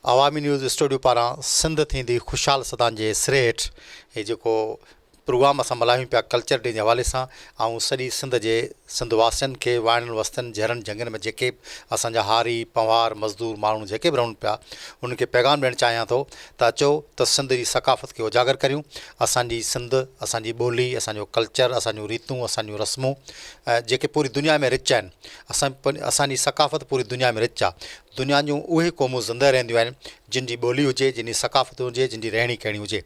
عوامي news studio پاران سنڌ ٿيندي خوشحال سدان جي سري هيٺ هي جيڪو پروگرام اسان ملهايون پيا ڪلچر ڊي جي حوالي سان آئون سڄي سنڌ جي سنڌ واسين کي واهڻن وستين جهرن جهنگن ۾ جيڪي به اسان جا هاري پنهوار مزدور ماڻهو جيڪي به رهن پيا انهن کي پيغام ڏيڻ چاهيان ٿو ته اچو ته سنڌ جي ثقافت کي اجاگر ڪريون اسان جي سنڌ اسان جي ٻولي اسان جو ڪلچر اسان جون ريتون اسان جون رسمون جيڪي پوري دنيا ۾ رچ آهن اسان اسان جي ثقافت پوري دنيا ۾ رچ آهي دنيا جون اهي قومون زنده رهنديون آهن، جن جي ٻولي هجي، جن جي ثقافت هجي، جن جي رهڻي ڪهڻي هجي.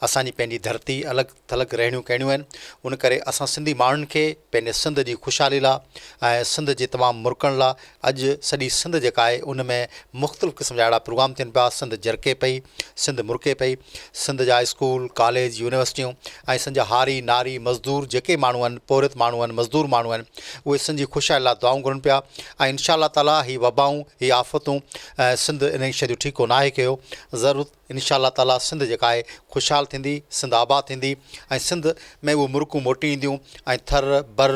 اسان جي پنهنجي ڌرتي الڳ ٿلڳ رهڻيون ڪهڻيون آهن، ان ڪري اسان سنڌي ماڻهن کي پنهنجي سنڌ جي خوشحالي لا ۽ سنڌ جي تمام مرڪڻ لا اڄ سڄي سنڌ جيڪا آهي ان ۾ مختلف قسم جا اهڙا پروگرام ٿين پيا، سنڌ جرڪي پئي، سنڌ مرڪي پئي، سنڌ جا اسڪول، ڪاليج، يونيورسٽيون ۽ سنڌ جا هاري، ناري، مزدور جيڪي ماڻهو آهن، پورهيت ماڻهو آهن، مزدور ماڻهو آهن، اهي سنڌ جي خوشحالي لا دعائون گهرن پيا ۽ انشاء الله تعالي هي وبائون هي آفتون سنڌ انهي شيء جو ٺيڪو ناهي ڪيو ضرور انشاء الله تعالي سنڌ جيڪا آهي خوشحال ٿيندي سنڌ آباد ٿيندي ۽ سنڌ ۾ اهي مرڪون موٽي اينديون ۽ ٿر بر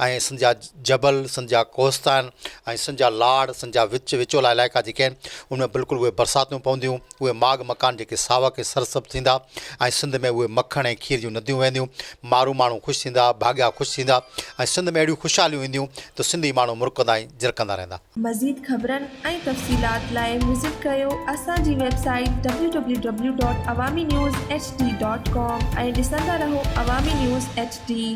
۽ سنڌ جا جبل سنڌ جا ڪوهستان ۽ سنڌ جا لاڙ سنڌ جا وچ وچولا علائقا جيڪي آهن ان ۾ بلڪل اهي برساتون پونديون اهي ماڳ مڪان جيڪي ساوڪ ۽ سرسبز ٿيندا ۽ سنڌ ۾ اهي مکڻ ۽ کير جون نديون وهنديون، مارو ماڻهو خوش ٿيندا، ڀاڳيا خوش ٿيندا ۽ سنڌ ۾ اهڙيون خوشحاليون اينديون ته سنڌي ماڻهو مرڪندا ۽ جرڪندا رهندا. مزيد خبرن ۽ تفصيلات لاء وزٽ ڪريو اسان جي website W W W dot Awami news H D dot com ۽ ڏسندا رهو عوامي نيوز ايڇ ڊي.